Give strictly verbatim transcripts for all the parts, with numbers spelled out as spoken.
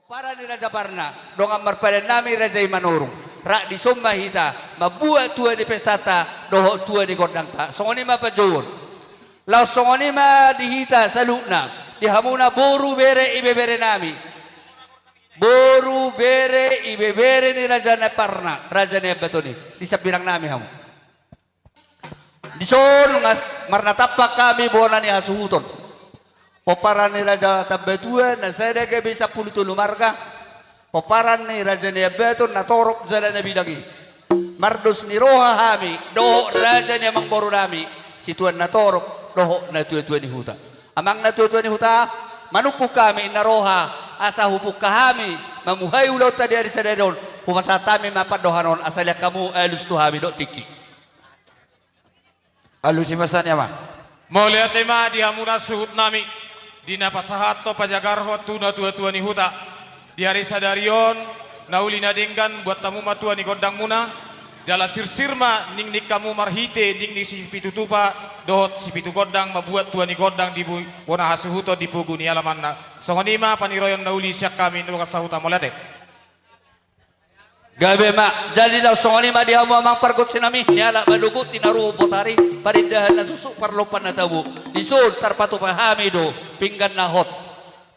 Pomparan ni Raja Parna, dongan marpadan nami Raja i Manurung. Rap dison ma hita mambuat tua ni pestanta dohot tua ni gondangta. Songon i ma panjouon. Laos songon i ma di hita saluhutna, di hamuna boru, bere, ibebere nami. Boru, bere, ibebere ni Raja Parna, Raja Naiambaton i, di sambirang nami hamu. Dison nga marnatampak hami bona ni hasuhuton. Pomparan ni Raja Tambatua na sada gabe sampulu tolu marga. Pomparan ni Raja Naiambaton na torop jala na bidang i. Mardos ni roha hami dohot raja ni amangboru nami, situan na torop dohot natuatua ni huta. Amang natuatua ni huta, manungkun hami inna roha asa hupungka hami mamuhai ulaonta di ari sadari on. Hupasahat hami ma pandohan on asa lean hamu alus tu hami dohot tingki. Alusi ma sian i, amang. Mauliate ma di hamuna suhut nami, di na pasahathon pajagarhon tu natuatua ni huta di ari sadari on. Na uli na denggan buat hamu ma tua ni gondangmuna, jala sirsir ma ningning hamu marhite ningning sipitu tupa dohot sipitu gondang mambuat tua ni gondang di bu-, bona hasuhuton di pogu ni alamanna. Songon i ma pangiroion na uli sian hami, nunga sahuta, mauliate. Gabe ma, jadi laos songon i ma di hamu amang pargonsi nami, ni halak madogot, tinaruhon botari, parindahan na suksuk, parlompan na tabo. Dison tarpatupa hami do pinggan na hot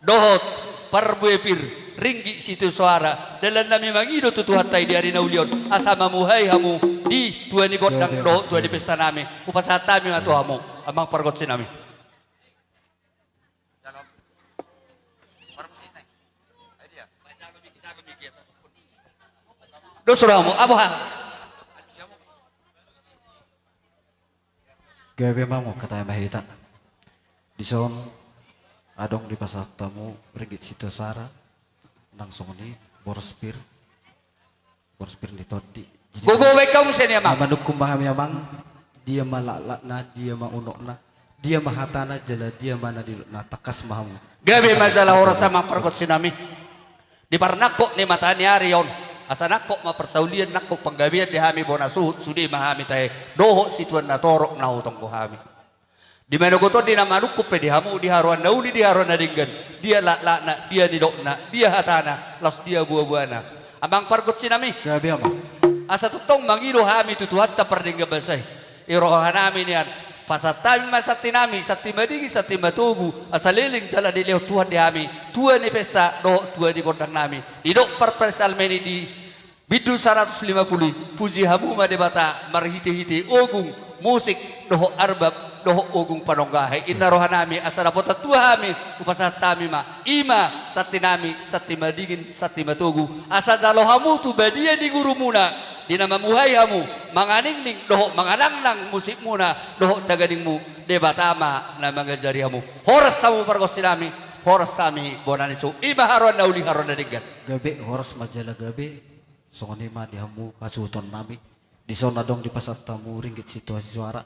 dohot parbue pir, ringgit sitio soara. Dalan nami mangido tu Tuhanta i di ari na uli on asa mamuhai hamu di tua ni gondang dohot tua ni pesta nami. Hupasahat hami ma tu hamu amang pargonsi nami. Dos rohamu, aboha. Gabe ma, mangkatai ma hita. Dison adong dipasahat hamu ringgit sitio soara, nang songon i boras pir. Boras pir ni tondi. Jadi gogo baen hamu sian i, amang. Manungkun ma hami, amang, dia ma laklakna, dia ma unokna, dia ma hatana, jala dia ma na nidokna, tangkas ma hamu. Gabe ma jala horas amang pargonsi nami. Di parnangkok ni mataniari on, asa nangkok ma parsaulian, nangkok panggabean di hami bona suhut, sude ma hami tahe dohot situan na torop na hutonggo hami. Di manogot on, di na manungkun pe di hamu, di haroan na uli, di haroan na denggan, dia laklakna, dia nidokna, dia hatana, laos dia buabuana. Amang pargonsi nami. Gabe, amang. Asa tongtong mangido hami tu Tuhanta pardenggan basa i, i roha nami nian, pasahat hami ma santi nami, santi madingin, santi matogu, asa leleng jala dilehon Tuhan di hami tua ni pesta dohot tua ni gondang nami. Didok parpsalmen i di bindu saratus lima pulu i, puji hamu ma Debata marhitehite ogung, musik, dohot arbab, dohot ogung panonggahe. Inna roha nami asa dapotan tua hami, hupasahat hami ma, i ma santi nami, santi madingin, santi matogu, asa jalo hamu tu badia ni gurumuna, di na mamuhai hamu manganingning dohot manganangnang musikmuna dohot taganingmu. Debata ma na mangajari hamu. Horas hamu pargonsi nami, horas hami bona ni suhut. I ma haroan na uli, haroan na denggan. Gabe, horas ma jala gabe. Songon i ma di hamu hasuhuton nami. Dison adong dipasahat hamu ringgit sitio soara.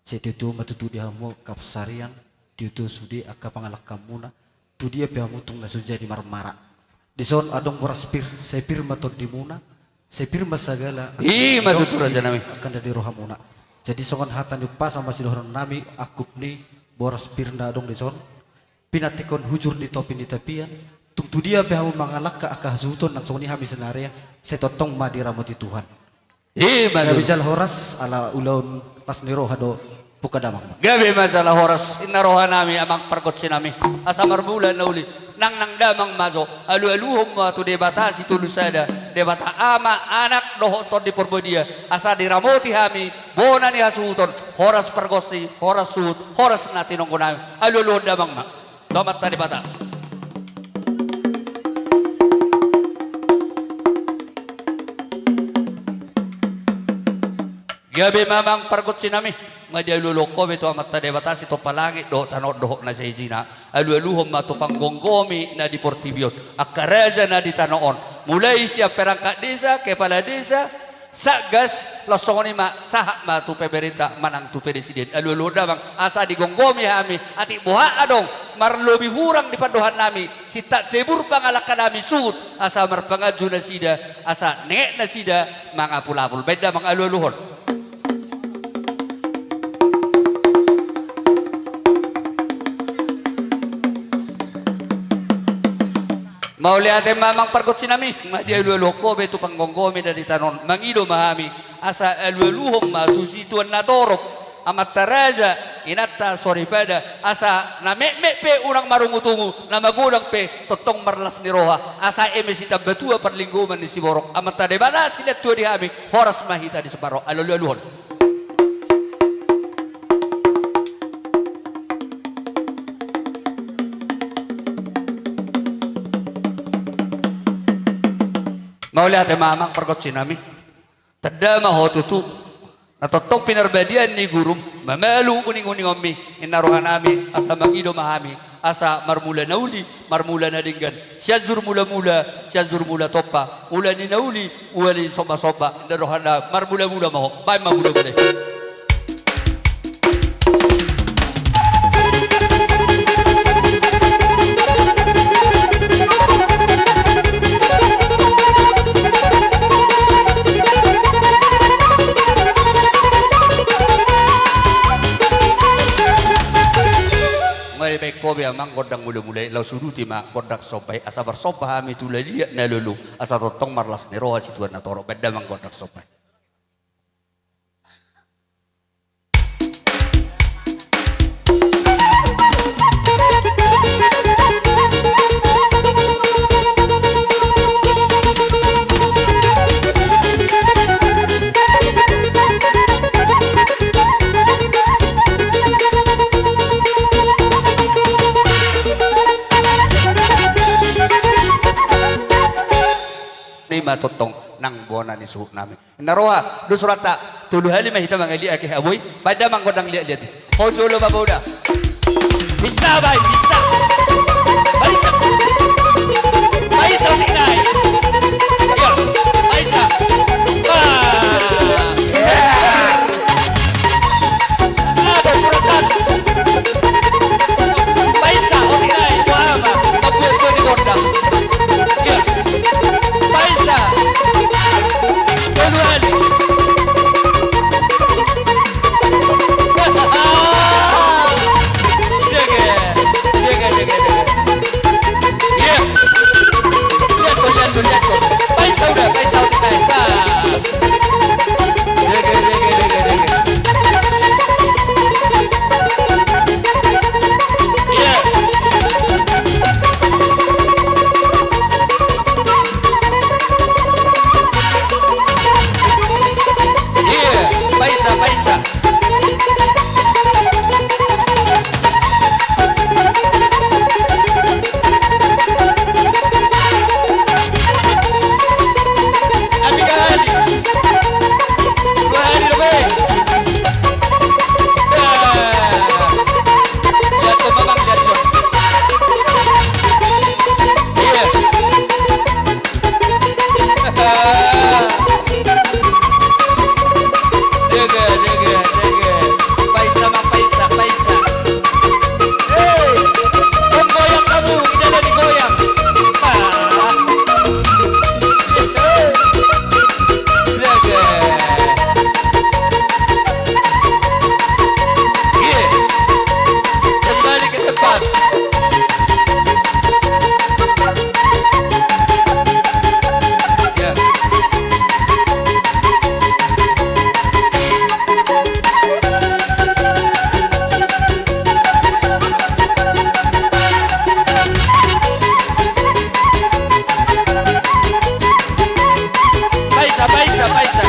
Sai tutu ma tutu di hamu angka pansarian, tutu sude angka pangalangkamuna, tu dia pe hamu tung na so jadi marmara. Dison adong boras pir, sai pir ma tondimuna, sai pir ma sagala. I ma tutu, raja nami. Angka na di rohamuna. Jadi songon hata ni umpasa ma sidohonon nami, angkup ni boras pir na adong dison, pinantikhon hujur ni topi ni tapian, tung tu dia pe hamu mangalangka angka hasuhuton nang songon i hami sian ari on, sai tongtong ma diramoti Tuhan. I ma tutu. Gabe jala horas, ala ulaon las ni roha do, pungka damang ma. Gabe ma jala horas, inna roha nami amang pargonsi nami. Asa marmula na uli, nangnang damang ma jo, alualuhon ma tu Debata Sitolu Sada, Debata Ama, Anak dohot Tondi Porbadia, asa diramoti hami bona ni hasuhuton, horas pargonsi, horas suhut, horas na tinonggo nami. Alualuhon damang ma tu Amanta Debata. Gabe ma amang pargonsi nami, nga dialualuhon ho be tu Amanta Debata sitompa langit dohot tano on dohot na saisina. Alualuhon ma tu panggomgomi na di portibi on, angka raja na di tano on, mulai sian perangkat desa, kepala desa, satgas, laos songon i ma sahat ma tu pemerintah manang tu presiden. Alualuhon damang asa digomgomi hami, atik boha adong marlobi hurang di pandohan nami, sintak tebur pangalangka nami suhut, asa marpanganju nasida, asa nenget nasida mangapulapul. Baen damang alualuhon. Mauliate ma amang pargonsi nami, ma dialualuhon ho be tu panggomgomi na di tano on, mangido ma hami, asa alualuhon ma tu situan na torop, amanta raja, inanta soripada, asa na metmet pe unang marungutungu, na magodang pe tongtong marlas ni roha, asa eme sitambatua parlinggoman ni siborok, amanta Debata silehon tua di hami, horas ma hita di siparo, alualuhon. Mauliate ma amang pargonsi nami. Tanda ma ho tutu na tongtong pinarbadiaan ni gurum, mamalu uninguningonmi, inna roha nami, asa mangido ma hami, asa marmula na uli, marmula na denggan, Sianjur Mulamula, Sianjur Mula Tompa, mula ni na uli, mula ni sombasomba, inna rohana, marmulamula ma ho, baen ma mulamula i. Nga dibaen ho be amang gondang mulamula i, laos uduti ma gondang somba i, asa marsomba hami tu na liat na lolo, asa tongtong marlas ni roha situan na torop, baen damang gondang somba i. Ima tongtong nang bona ni suhut nami. Inna roha, dos rohanta, tolu hali ma hita mangaliat ake, aboi, baen damang gondang liatliat i. Ho jolo ma bona. Bisa, baen, bisa. Baen, bisa. Baen, bisa, baen, bisa. Iyo, baen, bisa. Wah. Iya. Aduh, kurang kan. Baen, bisa, oke, baen, wah, apa? Apa, apa di gondang? Iya. Baen, bisa. Tolu hali. Jege, jege, jege, jege. Iya. Lihat tuh, lihat tuh, lihat tuh. Baen, bisa, udah, baen, bisa, udah, baen, bisa. Jege, jege, jege, jege. Iya. Iya, baen, bisa, baen, bisa. Abi kali. Dua hali lebih. Dah. Jatuh, mamang, jatuh. Iya. Dege, dege, dege. Paisa, ma, paisa, paisa. Hei, menggoyang kamu, tidak ada digoyang. Ah. Dege. Iya. Kembali ke tempat. Ya. Paisa, paisa, paisa.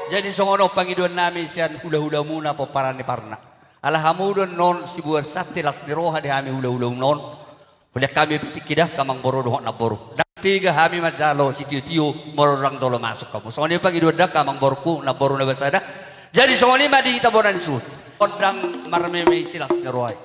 Jadi songon on pangidoan nami sian hulahulamuna pomparan ni Parna. Ala hamu do annon siboan santi las ni roha di hami hulahulamuna on. Huliat hami pe tingki dangka amangboru dohot namboru. Ndang tega hami manjalo sitiotio molo ndang jolo masuk hamu. Songon i pangidoan dangka amangborungku namboru na basada. Jadi songon i ma di hita bona ni suhut. Gondang marmeme silas ni roha i.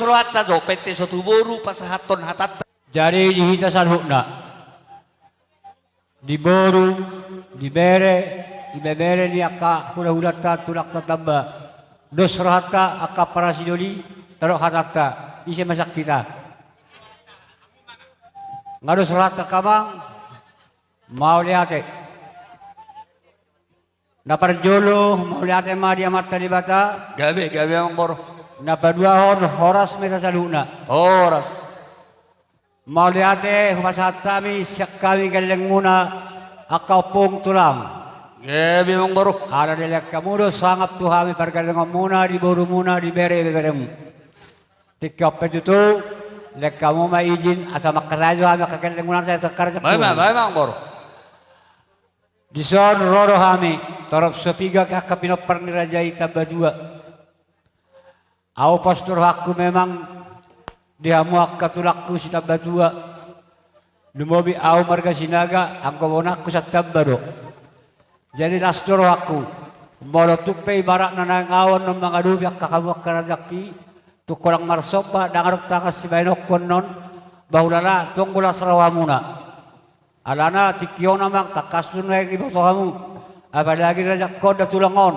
rohanta jo, pente so tu boru pasahathon hatanta. Jadi di hita saluhutna, di boru, di bere, ibebere ni angka hulahulanta, tulangta tamba, dos rohanta angka parasidoli, tadok hatanta, ise ma sian hita? Nga dos rohanta amang. Mauliate. Na parjolo, mauliate ma di Amanta Debata. Gabe, gabe amang boru. Na paduahon, horas ma hita saluhutna. Horas. Mauliate hupasahat hami sian hami gellengmuna angka ompung tulang. Gabe amang boru. Ala dilehon hamu do sangap tu hami pargellengonmuna di borumuna, di bere, beberemu. Tingki on pe tutu, lehon hamu ma izin asa mangkatai jo hami angka gellengmuna, asa karajangku. Bae ma, bae ma amang boru. Dison ro do hami, torop so piga angka pinompar ni raja i, Tambatua. Ahu pos do rohangku memang di hamu angka tulangku si Tambatua. Lumobi ahu marga Sinaga, anggo bonangku sian Tamba do. Jadi las do rohangku. Molo tung pe ibaratna naeng ahu annon mangadopi angka hamu angka rajangki, tung holan marsomba, ndang adong tangan sibahenonku annon, bahulala tonggo las rohamuna. Alana tingki on amang, tangkas do naeng diboto hamu. Apalagi rajangkon da tulang on.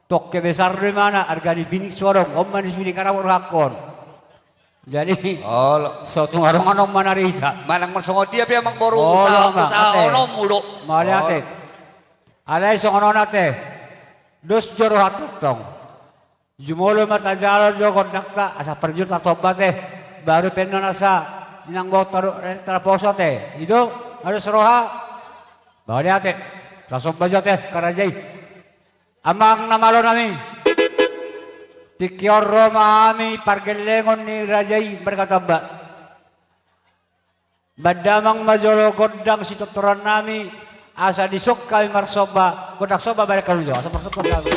Tongke besar do imana, arga ni pining so adong, on ma ni sude karabot rohangku on. Jadi, olo, so tung adong annon manarita. Manang marsongon dia pe amang boru, olo, usaha, amang, usaha ate. Onommu do. Mauliate. Olo. Alai songon on ate. Dos jo rohanta tong. Jumolo ma tajalo jo gondangta, asa parjolo tasomba ate. Baru pe annon asa inang boru taraposo ate. I do, nga dos roha. Mauliate. Tasomba jo ate, angka raja i. Amang na malo nami. Tingki on ro ma hami pargellengon ni raja i marga Tamba. Mandamang ma jolo gondang sitortoran nami, asa dison hami marsomba, gondang somba baen hamu jo, asa marsomba hami.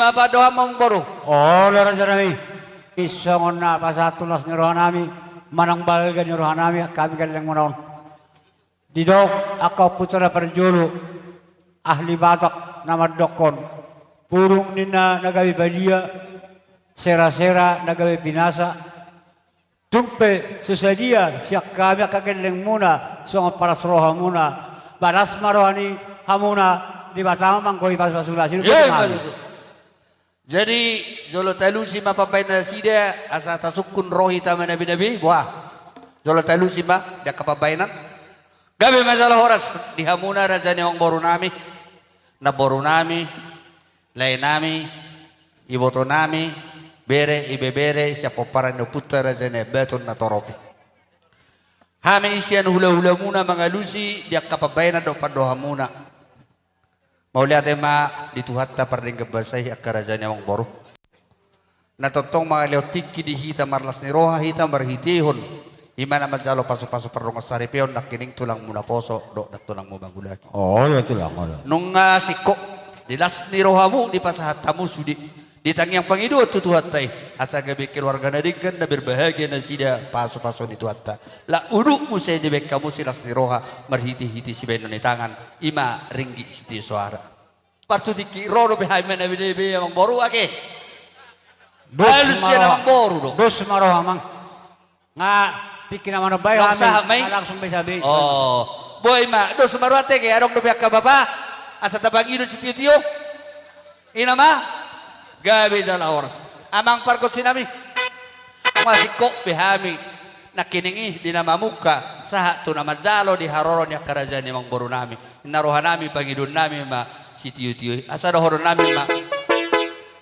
Apa dohonmu, amangboru? Olo, raja nami. Songon na pasahat tu las ni roha nami, manang balga ni roha nami, hami gellengmuna on. Didok angka ompunta na parjolo, ahli Batak na mandokkon, burung ninna na gabe badia, sera-sera na gabe pinasa. Tung pe so sadia sian hami angka gellengmuna songon palas rohamuna, balas ma roha ni hamuna, Debata ma manggohi pasu-pasuna. Sidung. Iya, ma tutu. Jadi, jolo talusi ma pambahenan nasida, asa tasungkun ro hita manabi-nabi, boha. Jolo talusi ma di angka pambahenan. Gabe ma jala horas di hamuna raja ni amangboru nami, namboru nami, lae nami, iboto nami, bere, ibebere, sian pomparan ni ompunta raja Nabaton Natorop i. Hami sian hula-hulamuna mangalusi di angka pambahenan dohot pandohanmuna. Mauliate ma di Tuhanta pardenggan basa i, angka raja ni amangboru. Na tongtong mangalehon tingki di hita, marlas ni roha hita marhitehon i ma na manjalo pasu-pasu pardongan saripeon nangkining tulangmu naposo dohot nang tulangmu mangulaki. Olo, tulang, olo. Nunga singkop di las ni rohamu dipasahat hamu sude di tangiang pangidoan tu Tuhanta i, asa gabe keluarga na denggan, na berbahagia nasida pasu-pasu ni Tuhanta. Laos udut muse dibahen hamu silas ni roha marhite-hite sibahenon ni tangan, i ma ringgit sitio soara. Partutingki ro dope hami manabi-nabi, amangboru, ake. Dos. Alus ma sian roha. Amangboru do. Dos ma roha, amang. Nga tingki na manomba i. Nga hami sahat ma i? Nga langsung be sabe. Oh. Boi ma, dos ma roha, ate, adong dope angka bapa, asa tapangido sitio-tio. I ma. Gabe jala horas, amang pargonsi nami. Masingkop be hami nangkining i di na mamungka sahat tu na manjalo di haroro ni angka raja ni amangboru nami. Ninna roha nami, pangidoan nami ma sitio-tio i. Asa dohonon nami ma,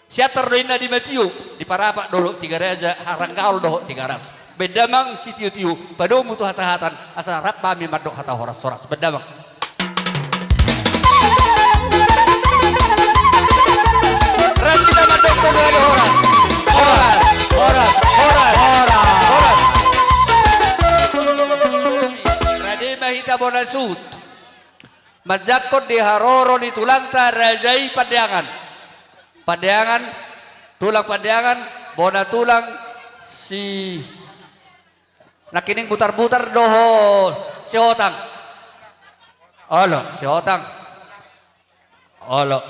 siantar do ninna di Matio, di Parapat dohot Tiga Raja, Haranggaol dohot Tigaras. Bahen damang sitio-tio, padomu tu hasahatan, asa rap hami mandok hata horas-horas. Bahen damang. Rap hita mandok horas. Horas, horas, horas, horas. Rade ma hita bona suhut manjangkon di haroro ni tulangta raja i Pandeangan. Pandeangan, tulang Pandeangan, bona tulang si, nangkining butar-butar dohot Sihotang. Olo, Sihotang. Olo.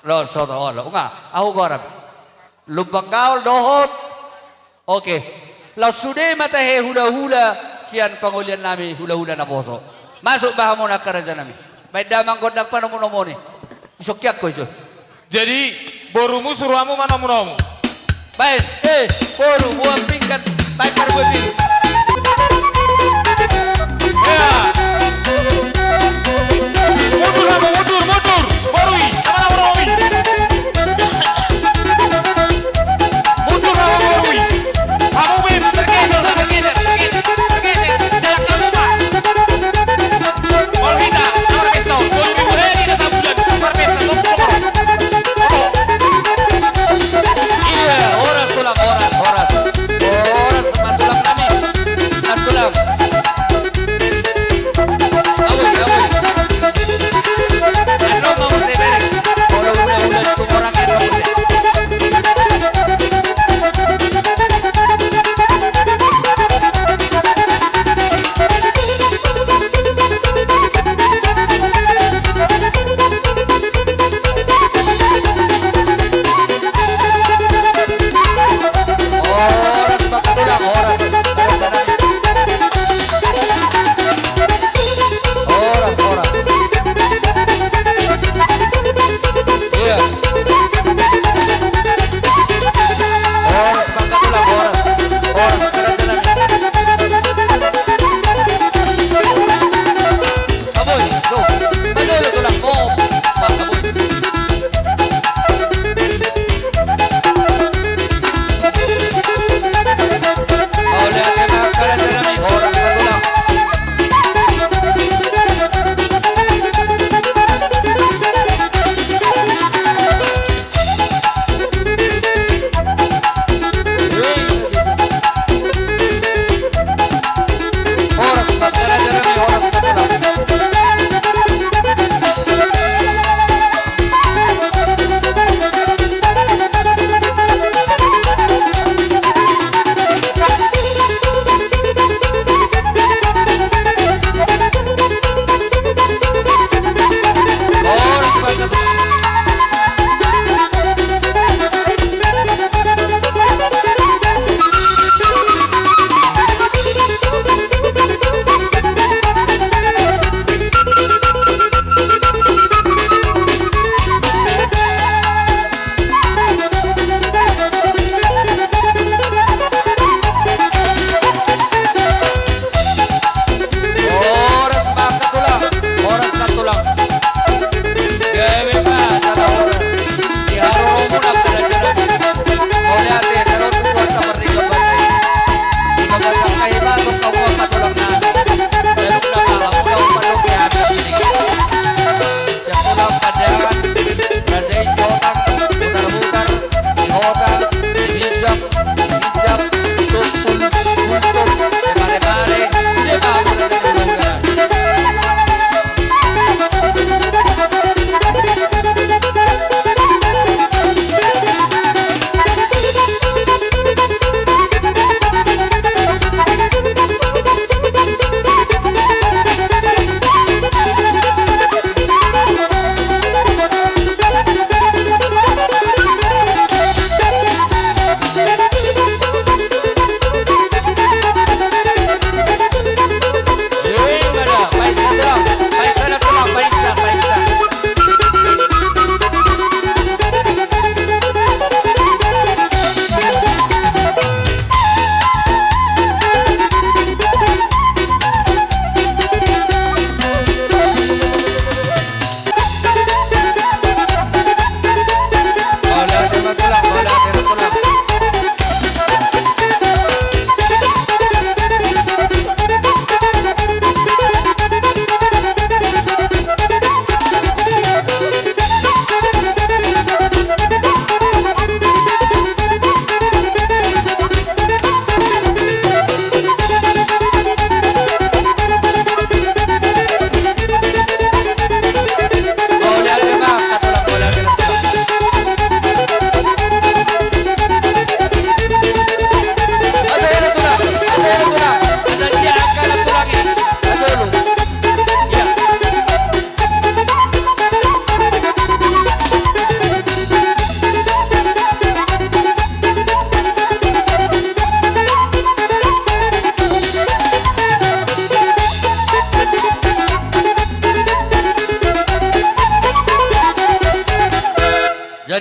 Lo, Sihotang, olo. Nga, ahu goaran. Lumban Gaol dohot. Oke. Laos sude ma tahe hula-hula sian pangolian nami, hula-hula naposo. Masuk ma hamu angka raja nami. Bahen damang gondang panomu-nomu i. Isongkian ho iso. Jadi, borumu suru hamu manomu-nomu. Bahen, eh, boru, buat pinggan, bahen parbue piru. Ya. Mundur hamu, mundur, mundur. Boru i, sama-sama boru i. Mundur hamu, boru i. Hamu be, bergeser, bergeser, bergeser, bergeser. Jalan kamu, Pak. Molo hita na marpesta on, boi be hita na bulan marpesta, tong tong. Iya, horas tulang, horas, horas. Horas ma tulang nami. Horas tulang.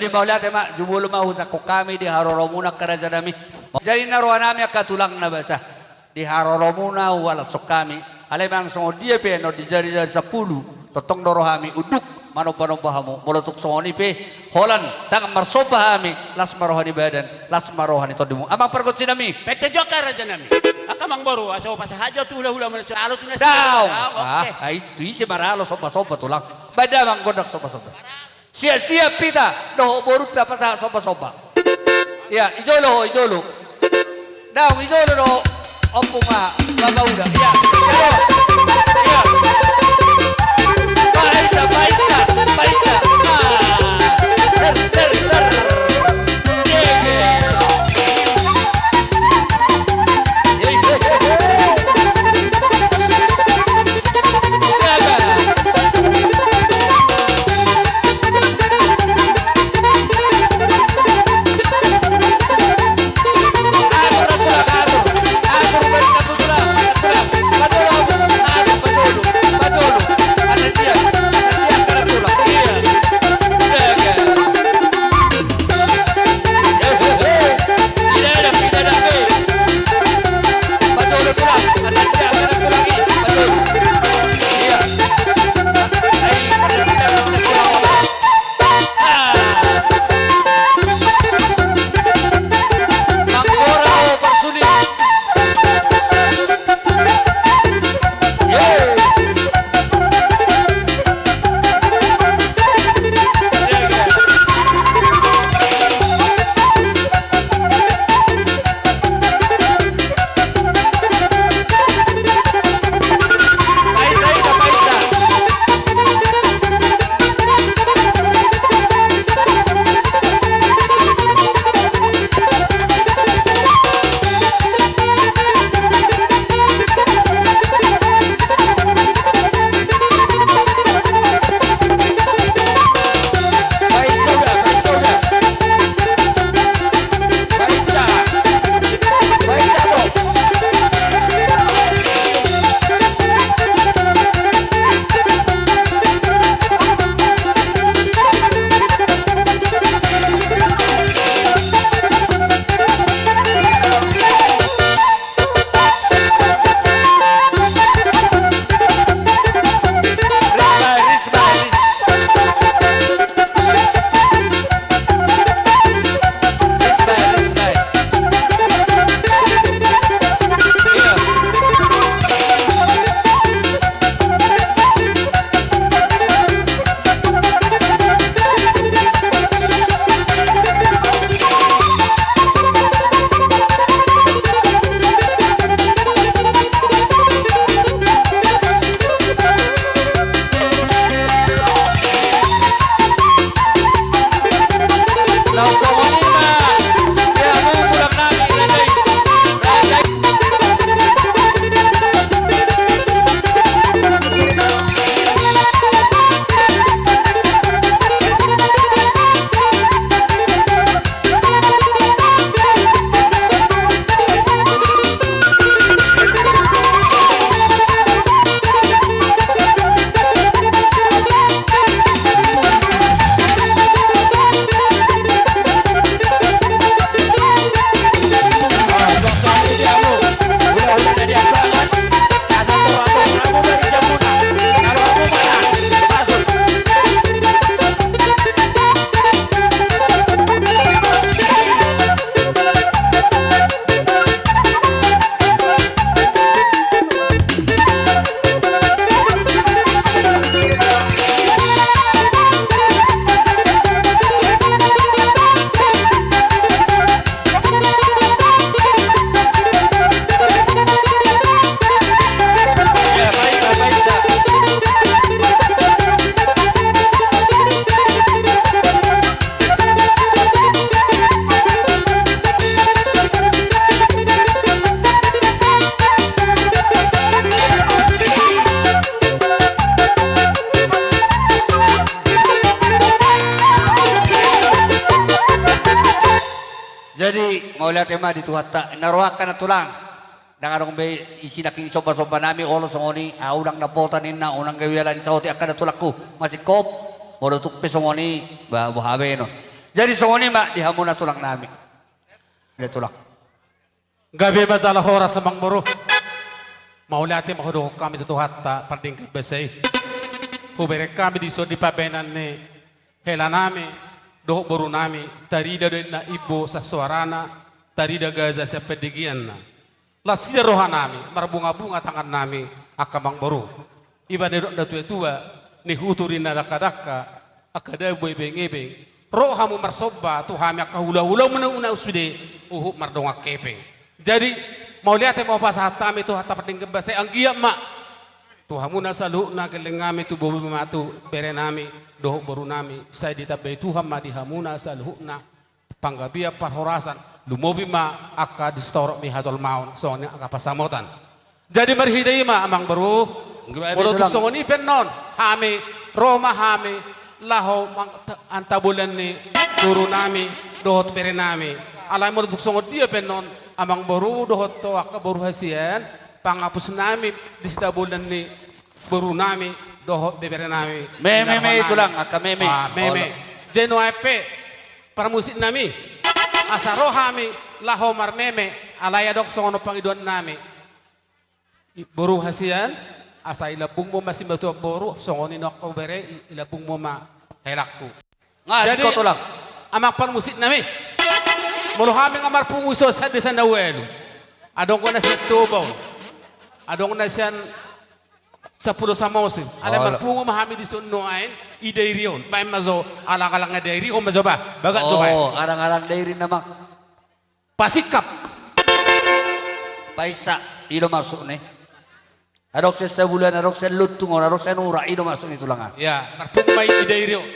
Mauliate ma, jumolo ma hujangkon hami di haroromuna angka rajanami. Jadi na rohanami angka tulang na basa, di haroromuna huhalashon hami. Alai manang songon dia pe annon di jari-jari sampulu, tongtong do rohami unduk manomba-nomba hamu. Molo tung songon i pe, holan ndang marsomba hami, las ma roha ni badan, las ma roha ni tondimu. Amang pargonsinami. Pete jo angka rajanami. Angka amangboru, asa hupasahat jo tu hula-hula manang siralo tu na. Daong. Daong, oke. Ah, ai, tu ise maralo somba-somba tulang. Baen damang gondang somba-somba. Siap-siap hita dohot borunta pasahat somba-somba. Ia, i jolo ho, i jolo. Daong, i jolo do. Ompung ma, bapa uda. Ia, i jolo. Ia. Paita, paita, paita. Ah. Ter, ter, ter. Ye, ye. Jadi, mauliate ma di Tuhanta, na roha angka na tulang. Ndang adong be isi nangkin somba-somba nami, olo songon i, ahu ndang dapotan ninna, unang gabe ala ni saotik angka na tulangku, masingkop, molo tung pe songon i, ba, boha be annon. Jadi songon i ma di hamuna tulang nami. Di tulang. Gabe ma jala horas amang boru. Mauliate ma hudokhon hami tu Tuhanta pardenggan basa i. Hubereng hami dison di pambahenan ni hela nami dohot boru nami, tarida do inna imbo sian soarana, tarida gaja sian pandigianna. Las ia roha nami, marbunga-bunga tangan nami, angka amang boru. Ibana didok na tua-tua, nihutur ni na dangka-dangka, angka dabu ebeng-ebeng. Ro hamu marsomba tu hami angka hula-hula muna-muna sude, huhut mardongan hepeng. Jadi, mauliate ma hupasahat hami tu Tuhanta pardenggan basa i, anggiat ma tu hamuna saluhutna, gelleng nami, tu bobi ma tu bere nami dohot boru nami, sai ditambai Tuhan ma di hamuna saluhutna panggabean parhorasan, lumobi ma angka di sitorop ni hajolmaon, songon i angka pansamotan. Jadi marhite i ma amang boru, molo tung songon i pe annon, hami, ro ma hami laho mang-, ta-, antabolan ni boru nami dohot bere nami. Alai molo tung songon dia pe annon amang boru dohot ho angka boru hasian, pangapus nami di sitabolan ni boru nami dohot bebere nami. Meme, meme, tulang, angka meme. Ah, meme. Olo. Jadi nuaeng pe parmusik nami, asa ro hami laho marmeme, alai adong songon on pangidoan nami. I, boru hasian, asa ilambungmu ma simatuam boru, songon i nang ho bere, i-, ilambungmu ma helangku. Nga, jadi, singkot ulang. Amang parmusik nami, molo hami nga marpungu ison sian desa na ualu, adong do na sian Toba on, adong na sian Sampulu Samosir. Alai, olo, marpungu ma hami dison nuaeng, i Dairi on. Baen ma jo, alang-alang na Dairi on ma jo ba. Bagat jo baen. Oh, alang-alang Dairi nama. Pasingkap. Paisa, i do maksudna. Adong sian Sabulan, adong sian Lontung on, adong sian Urak, i do maksudna tulang. Ya, marpungu ma i Dairi on.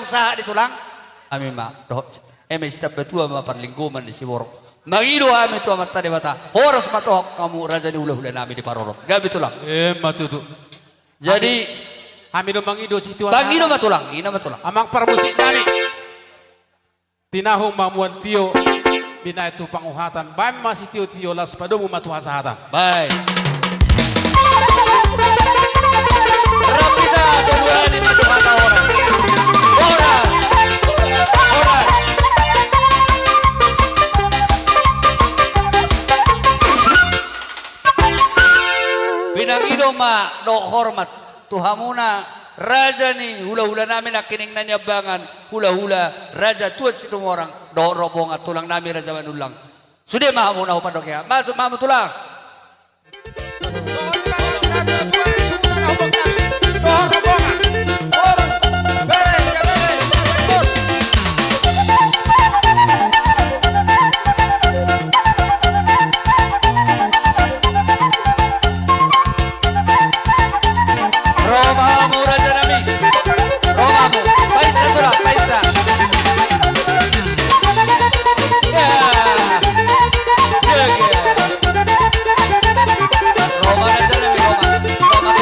Sahat di tulang. Hami ma dohot eme sitambatua ma parlinggoman ni siborok. Mangido hami tu Amanta Debata, horas ma tu hamu raja ni hulahula nami di parorot. Gabe tulang. Emma tutu. Jadi hami do mangido sitio. Mangido ma tulang, ina ma tulang. Amang parmusik nami. Tinahu ma mual tio, binahen tu panguhatan, baen ma sitiotio, laos padomu ma tu hasahatan. Baik. Rapita, tolu hali ma tu hata orang. Orang. Orang. Pinangido ma dohot hormat tu hamuna raja ni hulahula nami nangkining na niambangan, hulahula raja tuat Situmorang dohot rombongan, tulang nami raja Manullang. Sude ma hamuna hupandok ia. Masuk ma hamu tulang. Ro ma hamu raja nami. Ro ma hamu. Painta tulang, painta. Ya. Ya, ya. Ro ma raja nami, ro ma. Ro ma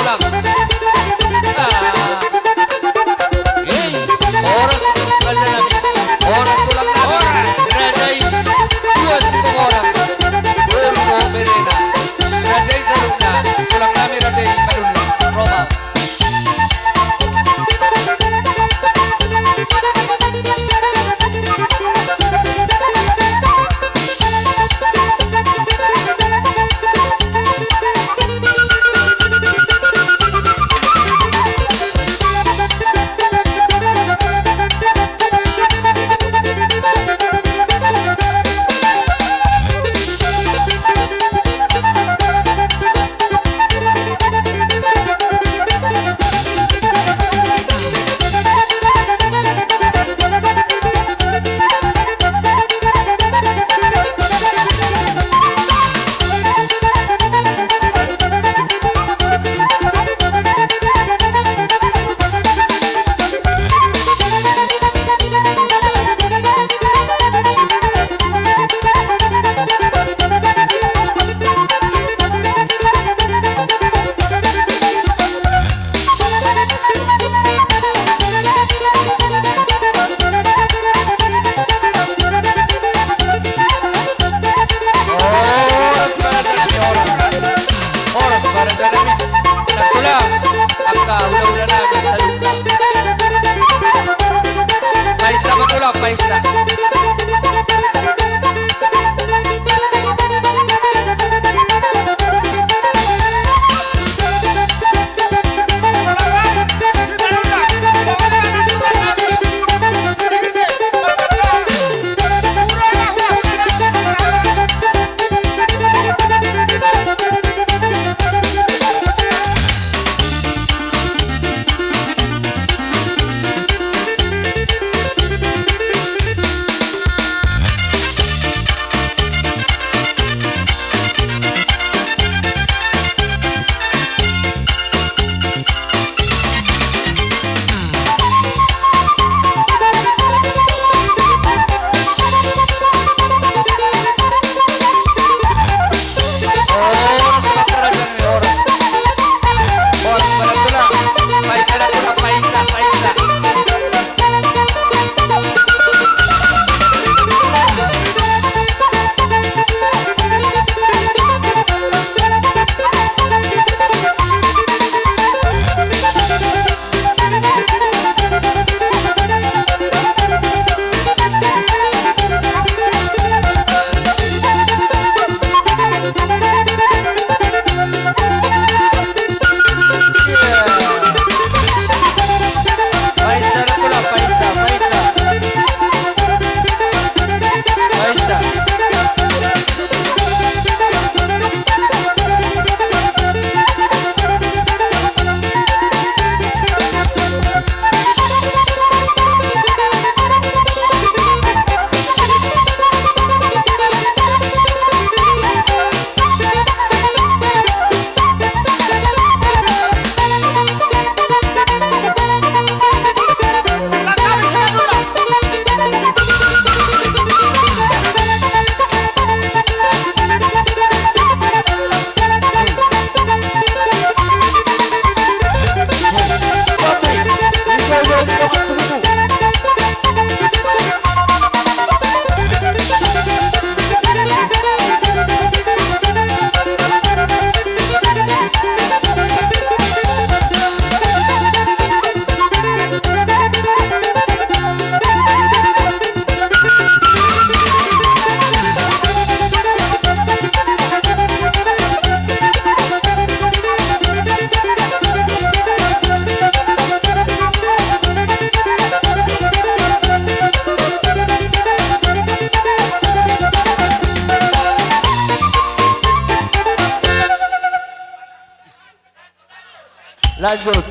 Lanjut.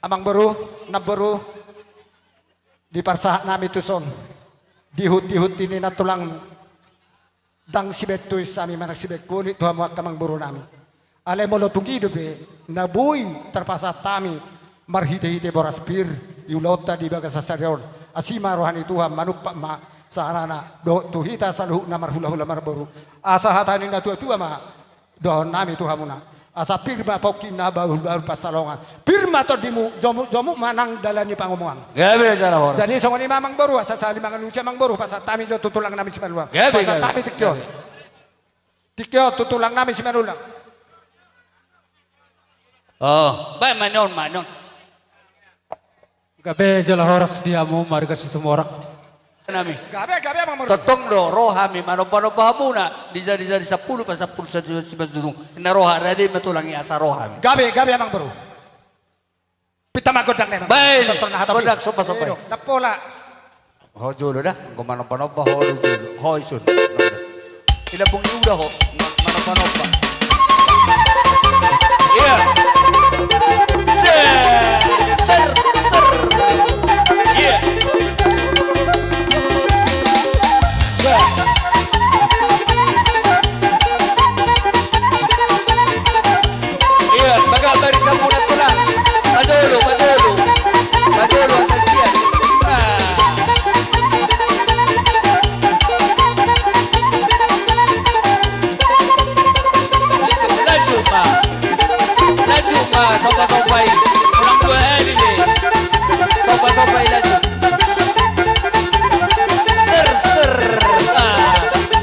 Amangboru, namboru, diparsahat nami tuson di hunti-hunti ni nantulang, ndang sibaen tois hami manang sibaen holit tu hamu angka amangboru nami. Alai molo tung i dope na boi tarpasahat hami marhite-hite boras pir di ulaonta di bagasan sadari on, asi ma roha ni Tuhan manumpak ma sahalana dohot tu hita saluhutna marhula-hula marboru. Asa hata ni natua-tua ma dohonon nami tu hamuna. Asa pir ma pongki na bahul-bahul pansalongan. Pir ma tondimu, jomuk-jomuk ma nang dalan ni pangomoan. Gabe jala horas. Jadi songon i ma amangboru, asa sahali mangalusi amangboru, pasahat hami jo tu tulang nami Simanullang. Gabe, pasahat hami tingki on. Gabe. Tingki on tu tulang nami Simanullang. Oh, baen ma on, ma on. Gabe jala horas di hamu marga Situmorang. Nami. Gabe, gabe, amangboru. Tongtong do ro hami manomba-nomba hamuna di jari-jari sampulu, pasampulu sajo Simanjunung. Inna roha, rade ma tulang i asa ro hami. Gabe, gabe, amangboru. Pinta ma gondang na i, amangboru. Baen. Asa torna hata gondang somba-somba i. Ndang pola. Ho jolo da, anggo manomba-nomba ho do jolo. Ho ison. Ina bung i uda ho, ma-, manomba-nomba. Iya. Ser, ser. Iya. Iya. Iya, bagak bari kamu na tulang. Madolo, madolo. Madolo, antusias. Ah. Lanjut ma. Lanjut ma, somba-somba i. Ulang dua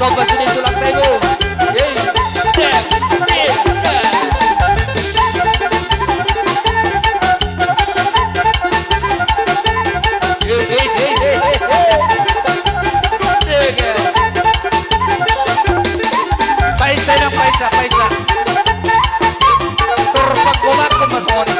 Coba sude tulang tebo. Hei, cek, cek, cek. Hei, hei, hei, hei, hei, hei. Cek, ya. Paisa, ya, paisa, paisa. Torpak gobak, mas, moni.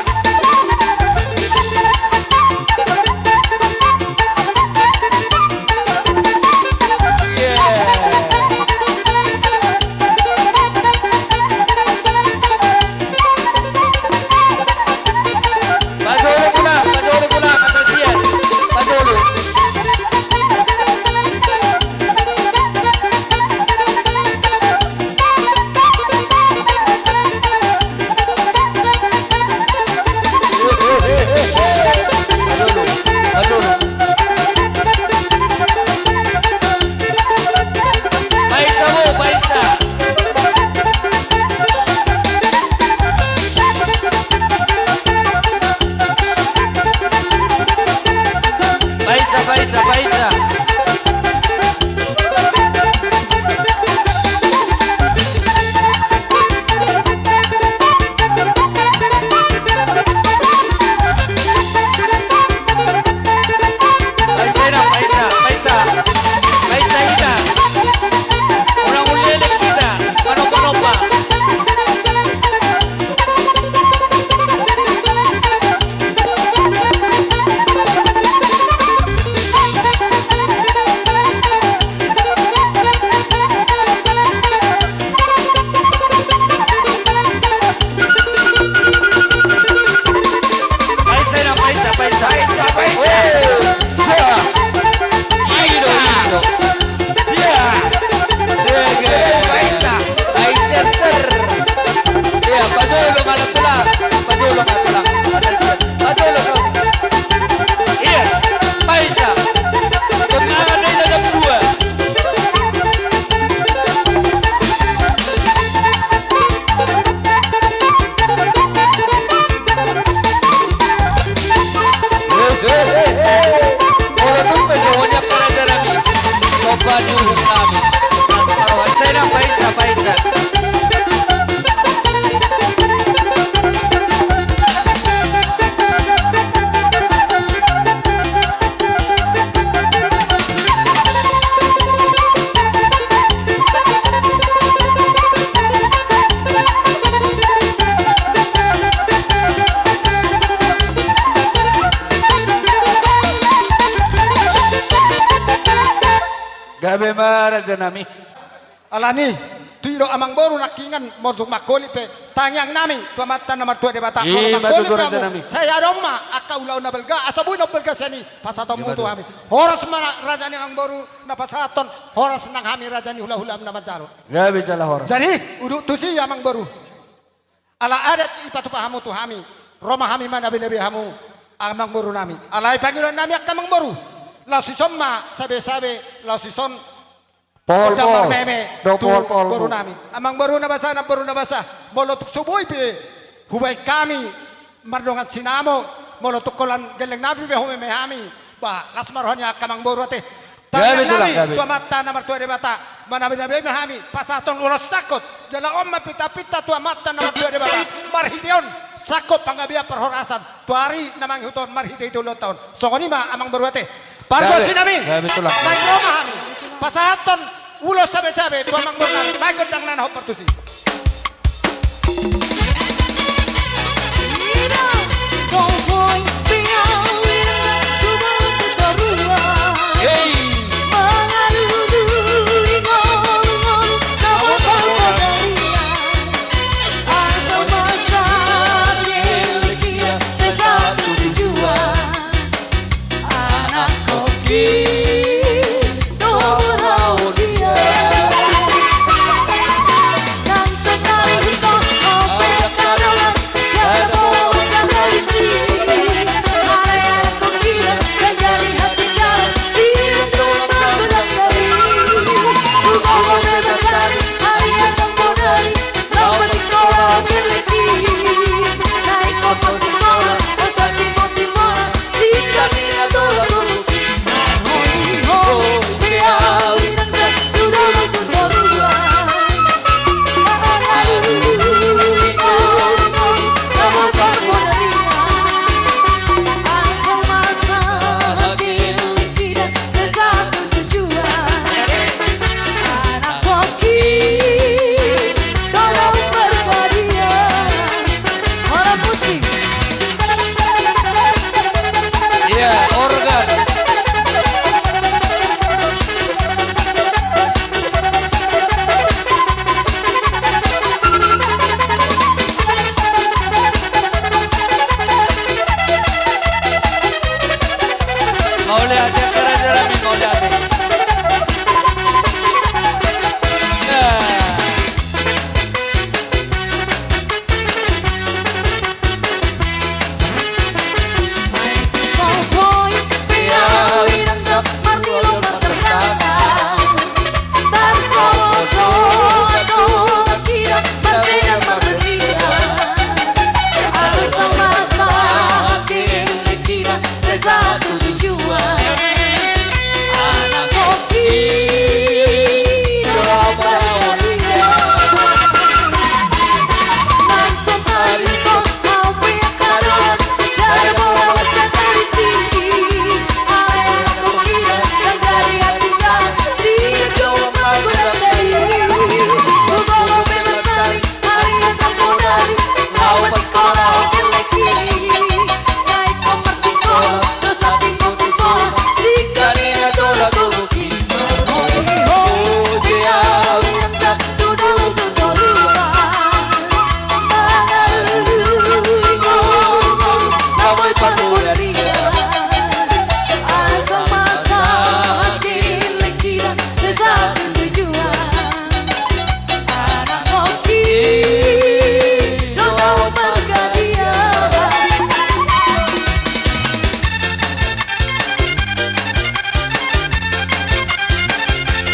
Gabe ma rajanami. Alani, tu i do amangboru nangkiningan, molo tung mangholit pe, tangiang nami tu Amanta na martua Debata. Molo mangholit pe hamu, sai adong ma angka ulaon na balga, asa boi na balga sian i pasahatonmu tu hami. Horas ma raja ni amangboru na pasahathon, horas nang hami raja ni hulahula na manjalo. Gabe jala horas. Jadi udut tusi amangboru. Ala adat i patupa hamu tu hami, ro ma hami manabenabe hamu amangboru nami. Alai pangidoan nami angka amangboru, laos dison ma sabesabe, laos dison poda marmeme tu boru nami. Amangboru na basa, namboru na basa, molo tung so boi pe hubaen hami mardongan sinamot, molo tung holan gelleng nami pe humeme hami, ba las ma roha ni angka amangboru ate. Tangiang nami tu Amanta na martua Debata, manabenabe ma hami, pasahathon ulos sangkot, jala on ma pintapinta tu Amanta na martua Debata, marhite on sangkot panggabean parhorasan tu ari na mangihut on, marhitehite ulaonta on. Songon i ma amangboru ate. Pargonsi nami, naeng ro ma hami pasahathon ulos sabesabe tu amangboru nami, baen gondang na na hombar tusi.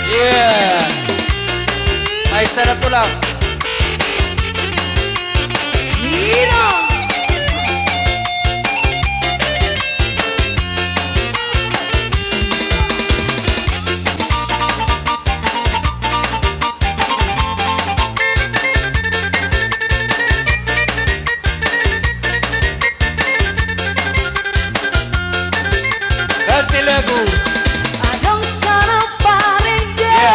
Iya. Ai sada tulang. Iya. Ganti lagu. Adong sada parende. Iya.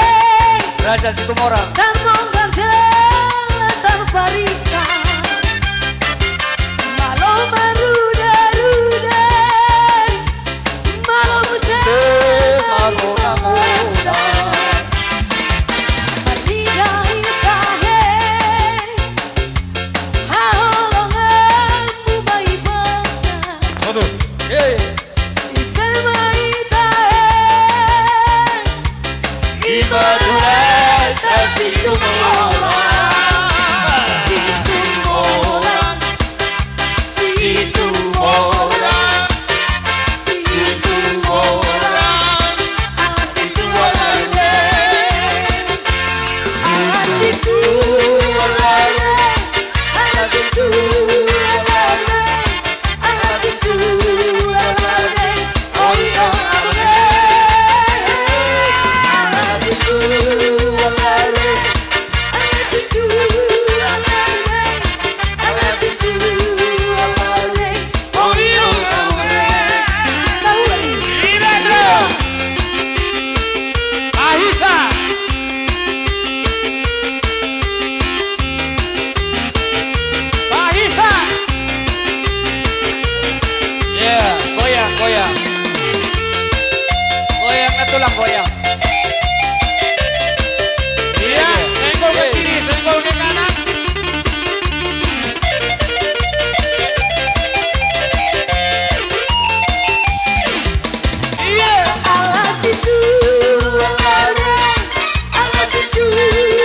Raja Situmorang. Tarmonggar jala tarparikat. Malo maruda-ruda. Malo muse, eh, malo mangona-ngona. Marnida hita he. Haholonganmu ma ibana. Waduh. Hei. Ise ma hita he. Ima tulang ta Situmorang. Situmorang. Situmorang. Situmorang. Ala Situmorang. Ala Situmorang. Ala Situmorang. Pahisa. Iya, goyang, goyang. Goyang na tulang, goyang. Iya, senggol ke kiri, senggol ke kanan. Iya. Ala Situmorang, ala Situmorang.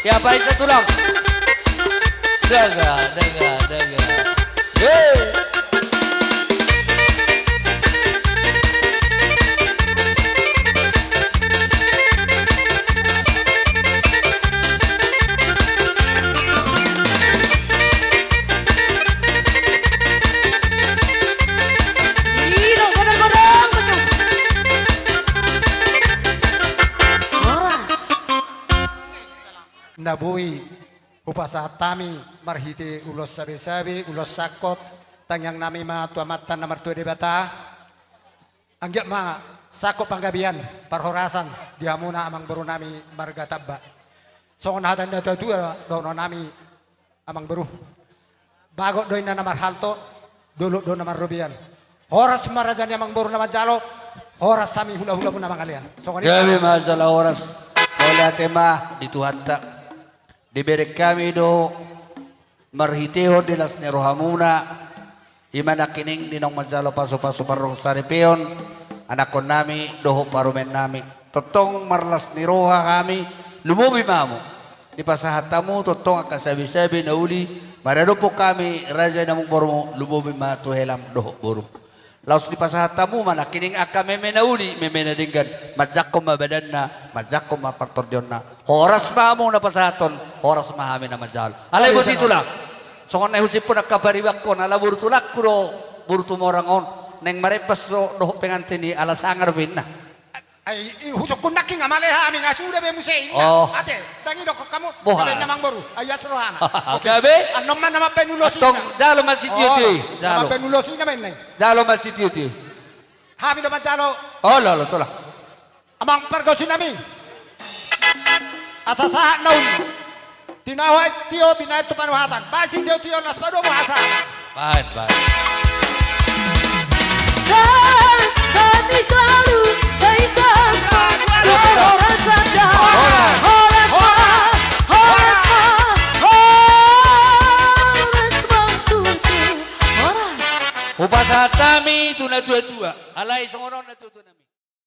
Ya, baik, satu lagi. Daga, daga, daga. Hei. Na boi hupasahat hami marhite ulos sabe-sabe, ulos sangkot, tangiang nami ma tu Amanta na martua Debata. Anggiat ma sangkot panggabean parhorasan di hamuna amangboru nami marga Tamba. Songon hata ni natua-tua dohonon nami, amangboru. Bagot do inna na marhalto, dolok do na marrobean. Horas ma raja ni amangboru na manjalo, horas hami hula-hula muna mangalean. Songon i. Gabe ma jala horas. Mauliate ma di Tuhanta. Dibereng hami do marhitehon di las ni rohamuna, i ma nangkining di naung manjalo pasu-pasu parrongsaripeon, anakkon nami dohot parumaen nami. Tongtong marlas ni roha hami, lumobi ma hamu. Dipasahat hamu tongtong angka sabe-sabe na uli, maradophon hami raja ni amangborumu, lumobi ma tu helam dohot borum. Laos dipasahat hamu ma nangkining angka meme na uli, meme na denggan, manjangkon ma badanna, manjangkon ma partondionna. Horas ma hamu na pasahathon, horas ma hami na manjalo. Alai boti tulang. Songon na husiphon angka paribanhon, ala boru tulangku do, boru Tumorang on, naeng marembas do dohot pengantin i, ala sanga dope inna. Ai, i, husungkun nangkin nga male hami, nga suda be muse inna. Oh. Ate, ndang i dohonon hamu. Boha. Gabe inna amangboru, ai as rohana. Oke. Gabe? Annon ma na mambaen ulos i. Antong, jalo ma sitio-tio i. Oh, jalo. Na mambaen ulos i na ma inna i. Jalo ma sitio-tio i. Hami do manjalo. Olo, olo, tulang. Amang pargonsi nami. Asa sahat na uli. Tinahu aek tio, binahen tu panuhatan. Baen sitio-tio, las ma domu asa. Baen, baen. Sa-, sati salu, sai sa-, horas ma, horas ma, horas ma, horas ma, Hupasahat hami tu natuatua, alai songon on natuatua nami.